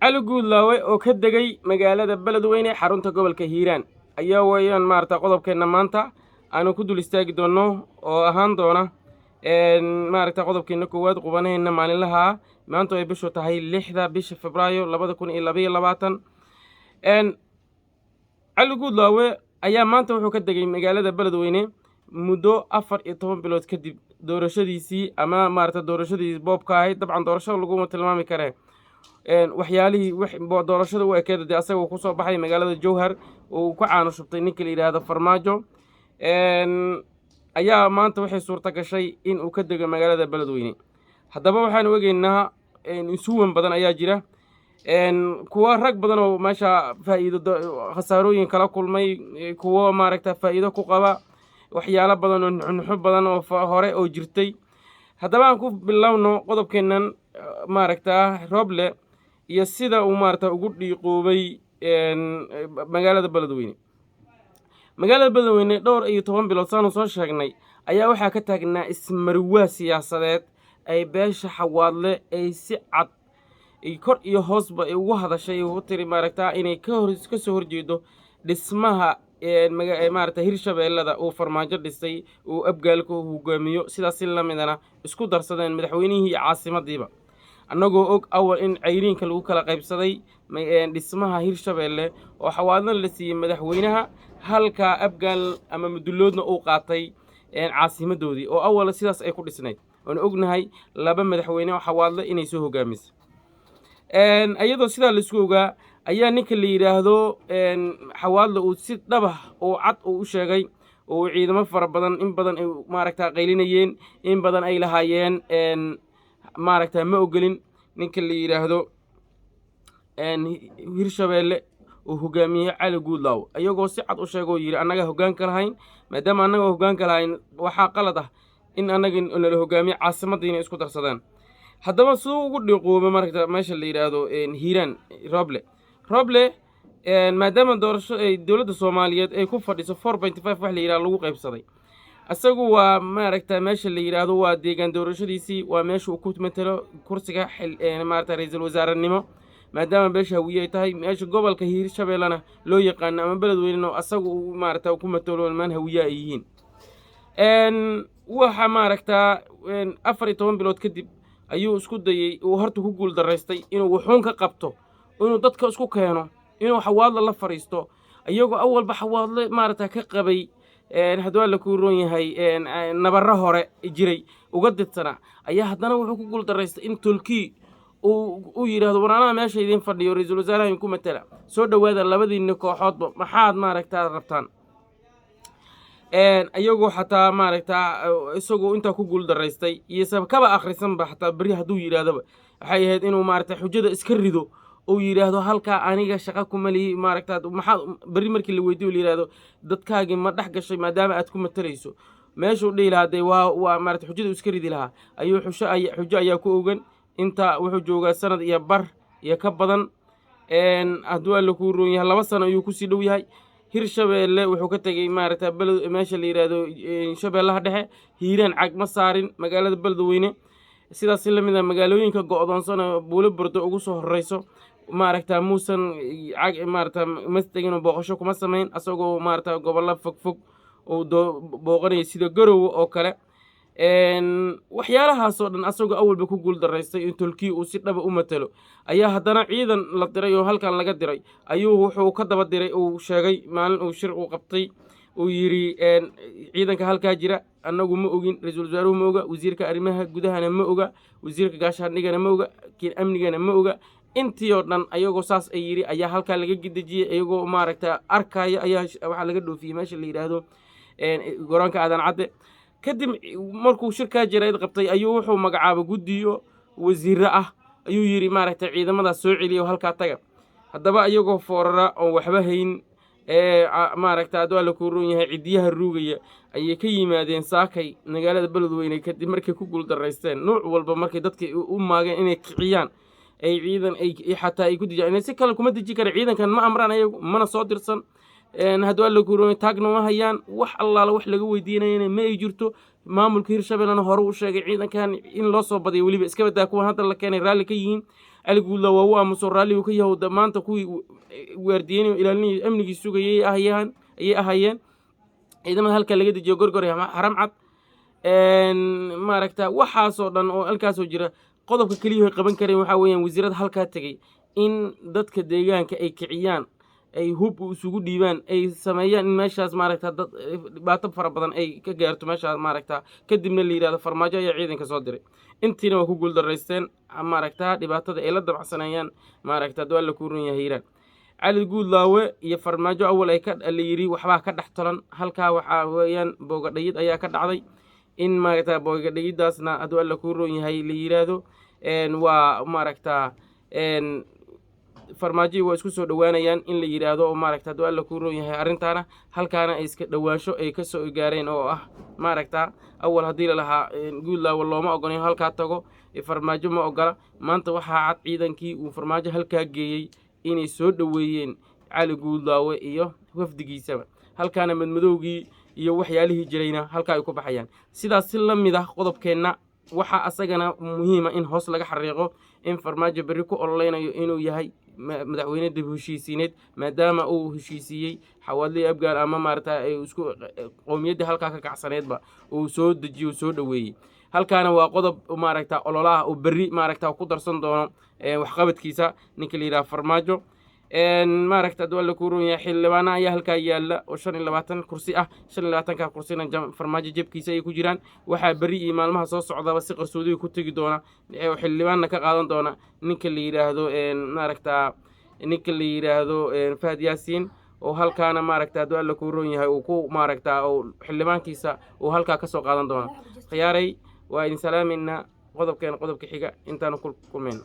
Cali Guudlaawe oo ka degay magaalada Beledweyne, xarunta gobolka Hiiraan, ayaa weeyaan maarata qodobkeenna maanta aanu ku dul istaagi doonno oo ahaan doona maaragta qodobkeena koowaad, qubanaheenna maalinlaha ah. Maanta ay bishu tahay 6da bisha Febraayo 2022, Cali Guudlaawe ayaa maanta wuxuu ka degay magaalada Beledweyne muddo 14 bilood kadib doorashadiisii ama maarata doorashadiisii boobka ahayd. Dabcan doorashada laguma tilmaami karee, waxyaalihii doorashada u ekeeda dee asaga uu kusoo baxay magaalada Jowhar uu ku caano shubtay ninka la yidhaahdo Farmaajo, ayaa maanta waxay suurta gashay in uu ka dego magaalada Beledweyne. Haddaba waxaanu egeynaa isuwan badan ayaa jira, kuwo rag badan oo meesha faa'iido khasaarooyin kala kulmay, kuwo maaragta faa'iido ku qaba, waxyaalo badan oo nuxnuxo badan oo hore oo jirtay. Haddaba aan ku bilowno qodobkeennan maaragta Roble iyo sida uu maaragta ugu dhiiqoobay magaalada Beledweyne. Magaalada Beledweyne dhowr iyo toban bilood, saanu soo sheegnay, ayaa waxaa ka taagnaa ismariwaa siyaasadeed ay beesha Xawaadle ay si cad kor iyo hoosba ay ugu hadashay, ugu tiri maaragta inay ka soo horjeedo dhismaha maaragta Hirshabeellada uu Farmaajo dhisay, uu Abgaalka hogaamiyo. Sidaas si lamidana isku darsadeen madaxweynihii iyo caasimadiiba, annagoo og awal in cayriinka lagu kala qaybsaday dhismaha Hirshabeelle oo Xawaadlana la siiyey madaxweynaha, halka Abgaal ama Muduloodna uu qaatay caasimadoodii, oo awal sidaas ay ku dhisnayd, oon ognahay laba madaxweyne oo Xawaadle inay soo hogaamisay. Iyadoo sidaa laisku ogaa ayaa ninka la yidhaahdo Xawaadle uu si dhabah oo cad uu u sheegay oo ciidamo fara badan in badan ay maaragta qaylinayeen, in badan ay lahaayeen maaragta ma ogolin ninka la yidhaahdo Hirshabeelle uu hogaamiyey Cali Guudlaaw, iyagoo si cad u sheegoo yidhi annaga hoggaanka lahayn. Maadaama annaga hoggaanka lahayn, waxaa qalad ah in annaga nala hogaamiye, caasimaddiina isku darsadaan. Haddaba siduu ugu dhiiqoobo maragta meesha la yidhaahdo Hiiraan, Roble, maadaama doorasho ay dowladda Soomaaliyeed ay ku fadhiso 4.5 wax la yidhahdo lagu qaybsaday, isagu waa maaragta meesha la yidhaahdo waa deegaan doorashadiisii, waa meesha uu ku matelo kursiga maaragta ra-iisul wasaarenimo, maadaama beesha Hawiye ay tahay meesha gobolka Hiirshabeellena loo yaqaano ama Beledweynena asagu uu maaragta ku matalo, niman Hawiye ay yihiin. Waxa maaragtaa 14 bilood kadib ayuu isku dayey, uu horta ku guul daraystay inuu wuxuun ka qabto, inuu dadka isku keeno, inuu Xawaadle la fadhiisto, iyagoo awalba Xawaadle maaragta ka qabay, hadduu Alla kuu roon yahay, nabarro hore jiray uga didsana, ayaa haddana wuxuu ku guul daraystay in tolkii uu yidhaahdo: "War, anaa meesha idiin fadhiyo, ra-iisul wasaaraha idinku matala, soo dhowaada labadiinna kooxoodba, maxaad maaragtaa rabtaan?" Iyagoo xataa maaragtaa isagoo intaa ku guul daraystay iyo kaba akhrisanba xataa berri hadduu yidhahdoba, waxay ahayd inuu maaragta xujada iska rido, uu yidhaahdo: "Halkaa aniga shaqa kuma lihi." Maaragta maxaa berri markii la weydiyo la yidhahdo: "Dadkaagii ma dhex gashay maadaama aad ku matalayso?" Meeshuu dhihi lahaa dee waa maarata xujada iska ridi lahaa, ayuu xusho xujo ayaa ku ogan. Inta wuxuu joogaa sanad iyo bar iyo ka badan, hadduu Alla kuu roon yahay, 2 sano ayuu kusii dhow yahay. Hirshabeelle wuxuu ka tegey maaragta beled meesha la yidhaahdo Shabeellaha Dhexe, Hiiraan cag ma saarin magaalada Beledweyne. Sidaas lamid a magaalooyinka go'doonsan oo Buulo Bordo ugu soo horeyso, maaragta muusan cag maaragta ma tegin oo booqasho kuma samayn, asagoo maaragta gobollo fog fog uu booqanaya sida Garowe oo kale. Waxyaalahaasoo dhan asagoo awalba ku guul daraystay in tolkii uu si dhaba u matalo, ayaa haddana ciidan la diray oo halkan laga diray ayuu wuxuu ka daba diray, uu sheegay maalin uu shir uu qabtay, uu yidhi: "Ciidanka halkaa jira annagu ma ogin, ra-iisul wasaaruhu ma oga, wasiirka arrimaha gudahana ma oga, wasiirka gaashaandhigana ma oga, kiin amnigana ma oga." Intii oo dhan ayagoo saas ay yidhi ayaa halkaa laga dejiyey, iyagoo maaragta arkaya ayaa waxaa laga dhoofiyey meesha la yidhaahdo garoonka Aadan Cadde. Kadib markuu shirkaa jarayd qabtay ayuu wuxuu magacaabay guddiyo wasiirro ah, ayuu yidhi maaragtay ciidamadaas soo celiya oo halkaa taga. Haddaba iyagoo foorara oon waxba hayn ee maaragta hadduu Alla kuu roon yahay ciddiyaha ruugaya ayay ka yimaadeen saakay magaalada Beledweyne, kadib markay ku guuldaraysteen nuuc walba, markay dadkii u maageen inay kiciyaan, ay ciidan ay xataa ay ku dejiyaan, si kale kuma deji kara. Ciidankan ma amraan ayagu, mana soo dirsan, hadduu Alla kuu roon taagna ma hayaan, wax allaala wax laga weydiinayana ma ay jirto. Maamulka Hirshabellena hore u sheegay ciidankan in loo soo badiyo, weliba iska badaa kuwan hadda la keenay raalli ka yihiin. Cali Guudlaawe waa u aamuso, raalli uu ka yahay. Maanta kuwii waardiyeyn, ilaalinay, amnigii sugayay ahayaan ayay ahaayeen ciidamada halkaa laga dejiyo, Gorgor iyo Haramcad, maaragta, waxaasoo dhan oo halkaasoo jira. Qodobka keliya ay qaban kareen waxaa weeyaan wasiirada halkaa tegey in dadka deegaanka ay kiciyaan, ay hub isugu dhiibaan, ay sameeyaan in meeshaas, maaragta, dad dhibaato fara badan ay ka gaarto meeshaas, maaragta, kadibna la yidhahdo Farmaajo ayaa ciidanka soo diray. Intiina waa ku guuldaraysteen, maaragta, dhibaatada ay la dabacsanayaan, maaragta, hadduu Alla kuu run yahay Hiiraan. Cali Guudlaawe iyo Farmaajo awal ay ka la yidhi waxbaa ka dhex tolan halkaa, waxaa weeyaan boogadhayid ayaa ka dhacday, in, maaragta, boogadhayidaasna, hadduu Alla kuu roon yahay, la yidhaahdo waa, maaragta, Farmaajoyi waa isku soo dhowaanayaan in la yidhaahdo oo, maaragta, hadduu Alla kuu roon yahay, arrintaana halkaana ay iska dhowaansho ay ka soo gaareen oo ah, maaragta, awal haddii lalahaa Guudlaawe looma ogolayn halkaa tago, Farmaajo ma ogola. Maanta waxaa cad ciidankii uu Farmaajo halkaa geeyey inay soo dhoweeyeen Cali Guudlaawe iyo wafdigiisaba, halkaana madmadowgii iyo waxyaalihii jirayna halkaa ay ku baxayaan. Sidaas si la mid ah qodobkeenna waxaa asagana muhiima in hoos laga xariiqo in Farmaajo berri ku ololeynayo inuu yahay madaxweyne dib heshiisiineed, maadaama uu heshiisiiyey Xawaadlii, Abgaal ama, maarata, ay isku qowmiyaddii halkaa ka kacsaneedba uu soo dejiyo, uu soo dhoweeyey. Halkaana waa qodob, maaragta, ololaha uu berri, maaragta, ku darsan doono waxqabadkiisa ninka la yidhaha Farmaajo. Maaragta, hadduu Alla kuu roon yahay, xildhibaana ayaa halkaa yaalla oo 25 kursi ah. 25-ka kursina Farmaajo jebkiisa ay ku jiraan. Waxaa berri iyo maalmaha soo socdaba si qarsoodiga ku tegi doona oo xildhibaanna ka qaadan doona ninka la yidhaahdo, maaragta, ninka la yidhaahdo Fahad Yaasiin, oo halkaana, maaragta, hadduu Alla kuu roon yahay, uu ku, maaragta, oo xildhibaankiisa uu halkaa ka soo qaadan doona. Khiyaaray, waa idin salaameynaa. Qodobkeena qodobka xiga intaanu ku kulmayno.